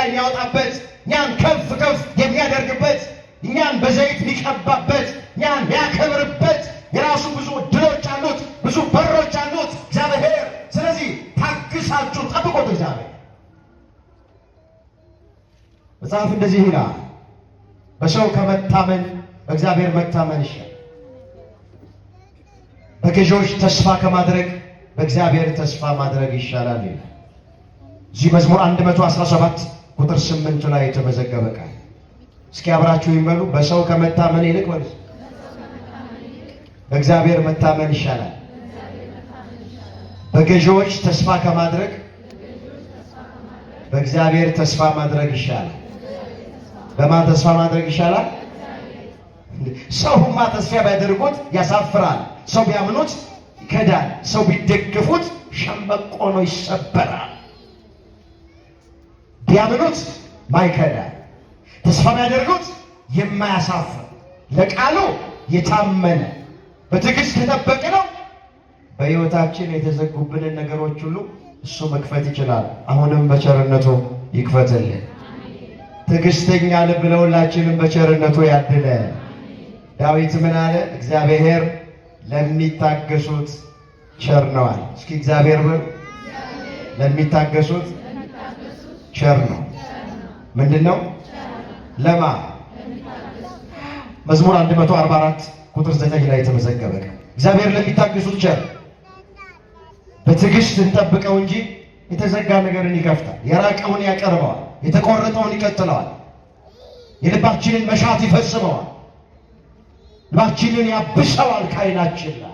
ላይ የሚያወጣበት፣ እኛን ከፍ ከፍ የሚያደርግበት፣ እኛን በዘይት የሚቀባበት፣ እኛን የሚያከብርበት የራሱ ብዙ ድሎች አሉት፣ ብዙ በሮች አሉት እግዚአብሔር። ስለዚህ ታግሳችሁ ጠብቁት እግዚአብሔር። መጽሐፍ እንደዚህ ይላል፣ በሰው ከመታመን በእግዚአብሔር መታመን ይሻላል። በገዢዎች ተስፋ ከማድረግ በእግዚአብሔር ተስፋ ማድረግ ይሻላል ይላል። እዚህ መዝሙር 117 ቁጥር 8 ላይ የተመዘገበ ቃል። እስኪ አብራችሁ ይበሉ። በሰው ከመታመን ይልቅ በሉ በእግዚአብሔር መታመን ይሻላል። በገዢዎች ተስፋ ከማድረግ በእግዚአብሔር ተስፋ ማድረግ ይሻላል። በማን ተስፋ ማድረግ ይሻላል? ሰውማ ተስፋ ቢያደርጉት ያሳፍራል። ሰው ቢያምኑት ይከዳል። ሰው ቢደግፉት ሸምበቆ ነው፣ ይሰበራል። ቢያምኑት ማይከዳ፣ ተስፋ ቢያደርጉት የማያሳፍር፣ ለቃሉ የታመነ፣ በትዕግስት የጠበቅነው በሕይወታችን የተዘጉብንን ነገሮች ሁሉ እሱ መክፈት ይችላል። አሁንም በቸርነቱ ይክፈትልን። ትዕግስተኛ ልብ ለሁላችንም በቸርነቱ ያድለን። ዳዊት ምን አለ? እግዚአብሔር ለሚታገሱት ቸር ነው አለ። እስኪ እግዚአብሔር በሉ፣ ለሚታገሱት ቸር ነው። ምንድን ነው? ለማ መዝሙር 144 ቁጥር 9 ላይ የተመዘገበ ቃል፣ እግዚአብሔር ለሚታገሱት ቸር። በትዕግስት እንጠብቀው እንጂ የተዘጋ ነገርን ይከፍታል። የራቀውን ያቀርበዋል። የተቆረጠውን ይቀጥለዋል። የልባችንን መሻት ይፈጽመዋል። ልባችንን ያብሰዋል ከዓይናችን ላይ።